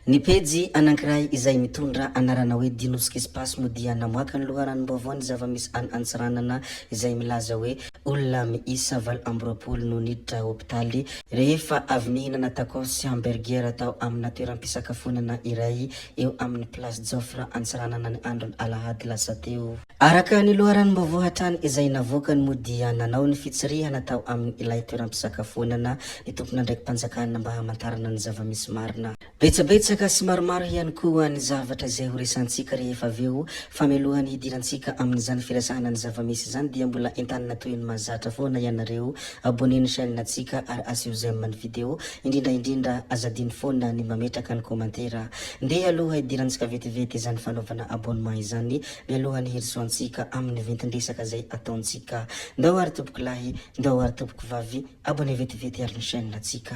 Ny pejy anankiray izay mitondra anarana hoe Dinoski Space moa dia namoaka ny loharanom-baovao ny zava-misy any Antsiranana izay milaza hoe olona miisa 28 no niditra hopitaly rehefa avy nihinana tacos sy hamburger tao amina toeram-pisakafoanana iray eo amin'ny Place Joffre Antsiranana ny andron'ny alahady lasa teo. Araka ny loharanom-baovao hatrany izay navoakany moa dia nanao ny fitsirihana tao amin' ilay toeram-pisakafoanana ny tompon'andraiki-panjakana mba hamantarana ny zava-misy marina. Betsabetsaka sy maromaro ihany koa ny zavatra izay ho resantsika rehefa avy eo fa mialohan'ny hidirantsika amin'izany firesahana ny zava-misy izany dia mbola entanina toy ny mahazatra foana ianareo abonner ny chaîne ntsika ary asio j'aime ny vidéo indrindra indrindra aza adino foana ny mametraka ny commentaire. Ndeha aloha hidirantsika vetivety izany fanaovana abonnement izany Mialohan'ny hirosoantsika amin'ny ventin-dresaka izay ataontsika. Ndao ary tompoko lahy, ndao ary tompoko vavy, abonné vetivety ary ny chaîne tsika.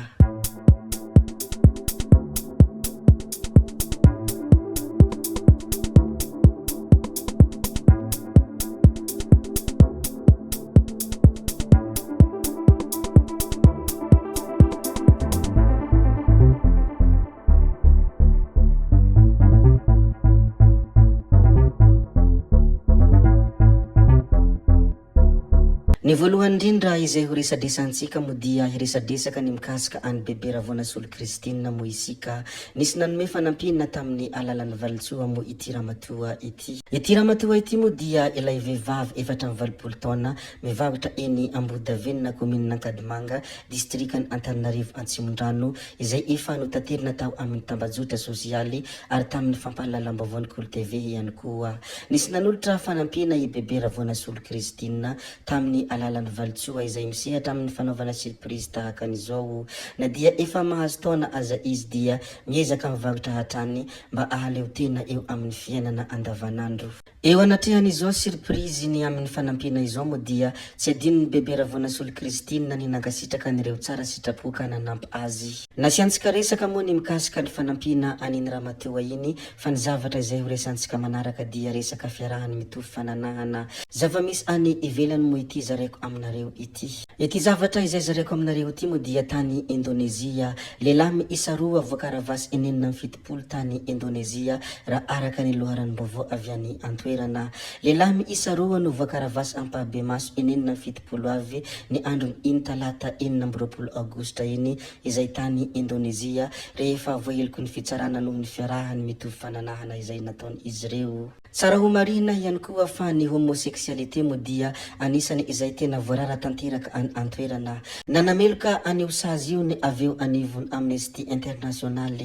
Ny voalohany indrindra izay ho resadresantsika moa dia hiresadresaka ny mikasika an'i Bebe Ravoanasolo Christine moa isika. Nisy nanome fanampiana tamin'ny alalan'ny valitsoa moa ity ramatoa ity. Ity ramatoa ity moa dia ilay vehivavy 84 taona mivarotra eny Ambohidavenona kaominina Ankadimanga, distrikan' Antananarivo Antsimondrano, izay efa notaterina tao amin'ny tambajotra sosialy ary tamin'ny fampahalalam-baovaon'ny Kolo TV ihany koa. Nisy nanolotra fanampiana i Bebe Ravoanasolo Christine tamin'ny alalan'ny valitsoa izay misehatra amin'ny fanaovana surprise tahaka an'izao. Na dia efa mahazo taona aza izy dia miezaka mivarotra hatrany mba ahaleo tena eo amin'ny fiainana andavanandro. Eo anatrehan'izao surprise ny amin'ny fanampiana izao moa dia tsy adinon'i Bebe Ravoanasolo Christine ny nankasitraka an'ireo tsara sitrapo ka nanampy azy. Nasiantsika resaka moa ny mikasika ny fanampiana an'iny ramatoa iny fa ny zavatra izay ho resantsika manaraka dia resaka fiarahany mitovy fananahana. Zava-misy any ivelany moa ity zaraiko aminareo ity. Ity zavatra izay zaraiko aminareo ity moa dia tany Indonezia. Lehilahy miisa roa voakaravasy 76 tany Indonezia, raha araka ny loharanom-baovao avy any an-toerana. Lehilahy miisa roa no voakaravasy ampahabemaso 76 avy ny andron'iny talata 26 aogositra iny, izay tany Indonezia, rehefa voaheloky ny fitsarana noho ny fiarahany mitovy fananahana izay nataon'izy ireo. Tsara ho marihina ihany koa fa ny homosexualité moa dia anisany izay tena voarara tanteraka any an-toerana. Nanameloka an'io sazy io ny avy eo anivon'ny Amnesty International.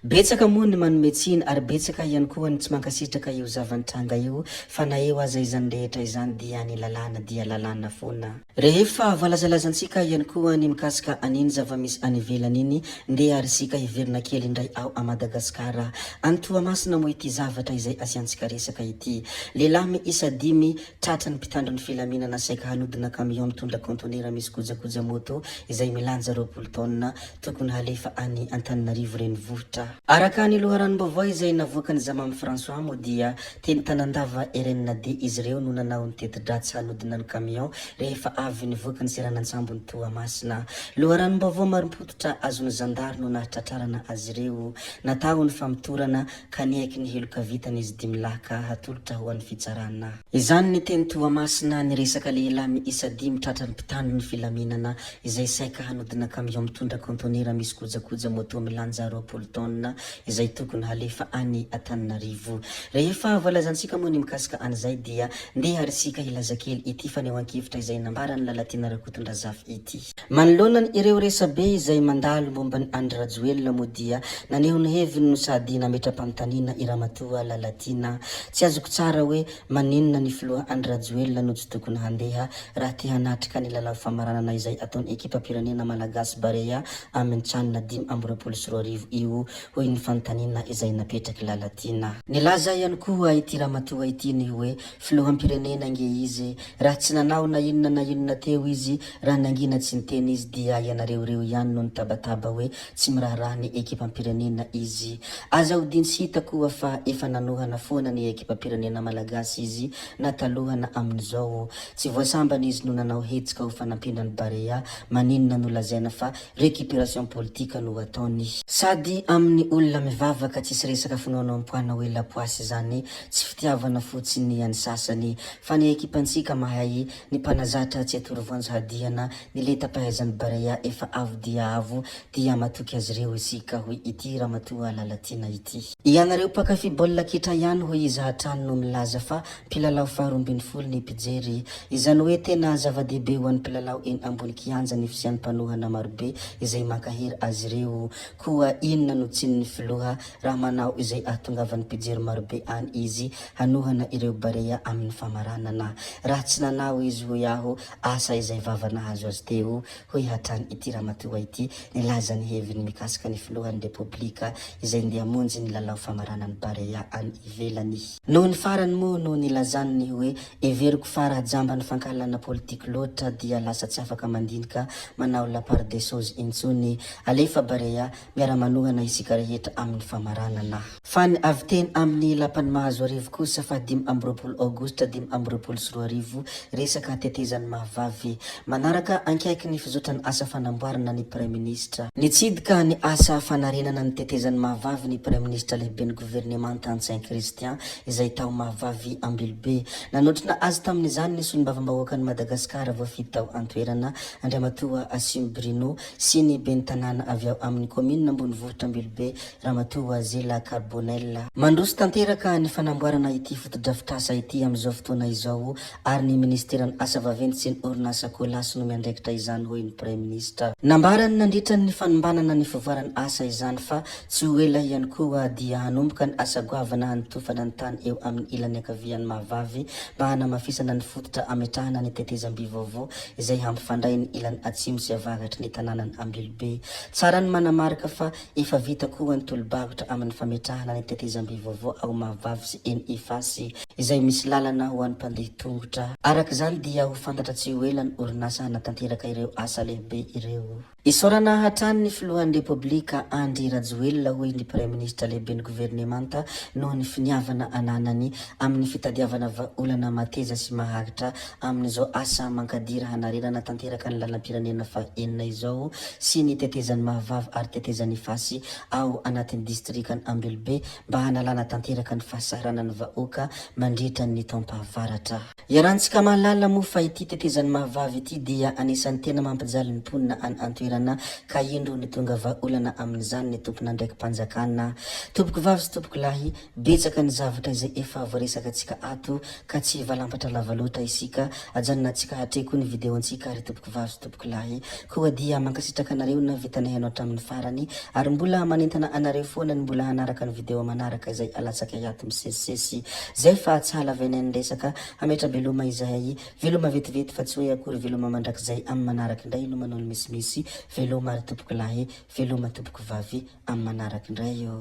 Betsaka moa ny manome tsiny ary betsaka ihany koa ny tsy mankasitraka io zava-nitranga io fa na eo aza izany rehetra izany dia ny lalàna dia lalàna foana. Rehefa voalazalazantsika ihany koa ny mikasika an'iny zava-misy any ivelany iny, ndeha ary isika hiverina kely indray ao a Madagasikara. Any Toamasina moa ity zavatra izay asiantsika resaka ity. Lehilahy miisa dimy tratran'ny mpitandro ny filaminana saika hanodina camion mitondra kaontenera misy kojakoja moto izay milanja 20 taonina tokony halefa any Antananarivo renivohitra. Araka ny loharanom-baovao izay navoakan'i Zamamy François moa dia teny Tanandava RND izy ireo no nanao ny teti-dratsy hanodina ny camion rehefa avy nivoaka ny seranan-tsambon'i Toamasina. Loharanom-baovao marim-pototra azon'ny zandary no nahatratrarana azy ireo. Natao ny famotorana ka niaiky ny heloka vitany izy dimilahy ka hatolotra ho an'ny fitsarana. Izany ny teny Toamasina niresaka lehilahy miisa dimy tratran'ny mpitandro ny filaminana izay saika hanodina kamiao mitondra kaontenera misy kojakoja moto milanja 20 taonina izay tokony halefa any Antananarivo. Rehefa voalazantsika moa ny mikasika an'izay dia ndeha ary isika hilaza kely ity fanehoan-kevitra izay nambaran'i Lalatiana Rakotondrazafy ity. Manoloana ireo resabe izay mandalo momba an'i Andry Rajoelina moa dia naneho ny heviny no sady nametra-panontaniana i Ramatoa Lalatiana. Tsy azoko tsara hoe maninona ny filoha Andry Rajoelina no tsy tokony handeha raha te hanatrika ny lalao famaranana izay ataon'ny ekipam-pirenena malagasy Barea amin'ny Can 2025 io, hoy ny fanontaniana izay napetrak'i Lalatiana. Nilaza ihany koa ity ramatoa ity ny hoe filoham-pirenena ange izy e! Raha tsy nanao na inona na inona teo izy, raha nangina tsy niteny izy dia ianareo ireo ihany no nitabataba hoe tsy miraharaha ny ekipam-pirenena izy. Aza odiany tsy hita koa fa efa nanohana foana ny ekipam-pirenena malagasy izy na taloha na amin'izao. Tsy voasambany izy no nanao hetsika ho fanampiana ny Barea, maninona no lazaina fa récupération politique no ataony. Sady amin'ny. an'ny olona mivavaka tsisy resaka finoanoam-poana hoe lapoasy izany, tsy fitiavana fotsiny ny an'ny sasany fa ny ekipantsika mahay, ny mpanazatra tsy atoro voanjo hadiana, ny lentam-pahaizan'ny Barea efa avo dia avo dia matoky azy ireo isika hoy ity ramatoa Lalatiana ity. Ianareo mpankafy baolina kitra ihany hoy izy hatrany no milaza fa mpilalao faharoambinifolo ny mpijery. Izany hoe tena zava-dehibe ho an'ny mpilalao eny ambony kianja ny fisian'ny mpanohana marobe izay mankahery azy ireo. Koa inona no tsinin'ny filoha raha manao izay ahatongavan'ny mpijery marobe any izy hanohana ireo Barea amin'ny famaranana? Raha tsy nanao izy hoy aho, asa izay vava nahazo azy teo, hoy hatrany ity ramatoa ity nilaza ny heviny mikasika ny filohan'ny Repoblika izay ndeha hamonjy ny lalao famaranan'ny Barea any ivelany. Noho ny farany moa no nilazany ny hoe heveriko fa raha jamban'ny fankahalana politique loatra dia lasa tsy afaka mandinika manao la part des choses intsony. Alefa Barea, miara-manohana isika rehetra amin'ny famaranana. Fa ny avy teny amin'ny lapan'i Mahazoarivo kosa fa 25 aogositra 2025, resaka tetezan'i Mahavavy. Manaraka ankaiky ny fizotran'ny asa fanamboarana ny Praiminisitra. Nitsidika ny asa fanarenana ny tetezan'i Mahavavy ny Praiminisitra lehiben'ny governemanta Ntsay Christian izay tao Mahavavy Ambilobe. Nanotrona azy tamin'izany ny solombavambahoakan'i Madagasikara voafidy tao an-toerana, Andriamatoa Asimo Bruno sy ny ben'ny tanàna avy ao amin'ny kaominina ambonivohitra Ambilobe, Ramatoa Zela Carbonel. Mandroso tanteraka ny fanamboarana ity fotodrafitrasa ity amin'izao fotoana izao ary ny minisiteran'ny Asa vaventy sy ny orinasa Colas no miandraikitra izany hoy ny Praiminisitra. Nambarany nandritra ny fanombanana ny fivoaran'ny asa izany fa tsy ho ela ihany koa dia hanomboka ny asa goavana hanotofana ny tany eo amin'ny ilany ankavian'i Mahavavy mba hanamafisana ny fototra ametrahana ny tetezam-by vaovao izay hampifandray ny ilany atsimo sy avaratry ny tanànan'Ambilobe. Tsara ny manamarika fa Efa vita koa ny tolo-barotra amin'ny fametrahana ny tetezamby vaovao ao Mahavavy sy eny Ifasy, izay misy lalana ho an'ny mpandeha tongotra. Araka izany dia ho fantatra tsy ho ela ny orinasa hanatanteraka ireo asa lehibe ireo. Isaorana hatrany ny filohan'ny Repoblika Andry Rajoelina, hoy ny Praiminisitra lehiben'ny governemanta noho ny finiavana ananany amin'ny fitadiavana vahaolana mateza sy maharitra amin'izao asa mankadiry hanarenana tanteraka ny lalam-pirenena fahenina izao sy ny tetezan'i Mahavavy ary tetezan'Ifasy ao anatin'ny distrikan'i Ambilobe mba hanalana tanteraka ny fahasahiranan'ny vahoaka mandritra ny taom-pahavaratra. Iarahantsika mahalala moa fa ity tetezan'i Mahavavy ity dia anisan'ny tena mampijaly ny mponina any an-toerana ka indro ny tonga vahaolana amin'izany ny tompon'andraiki-panjakana. Tompokovavy sy tompokolahy, betsaka ny zavatra izay efa voaresakantsika ato ka tsy hivalampatra lava loatra isika, ajanonantsika hatreo koa ny video-ntsika ry tompokovavy sy tompokolahy. Koa dia mankasitraka anareo nahavita nihaino hatramin'ny farany ary mbola manentana anareo foana ny mbola hanaraka ny video manaraka izay alatsakay ato misesisesy. Zay fa tsy halavainay ny resaka, hametra-beloma izahay, veloma vetivety fa tsy hoe akory veloma mandrakizay amin'ny manaraka indray no manao ny misimisy, veloma ry tompokolahy, veloma tompokovavy amin'ny manaraka indray ô.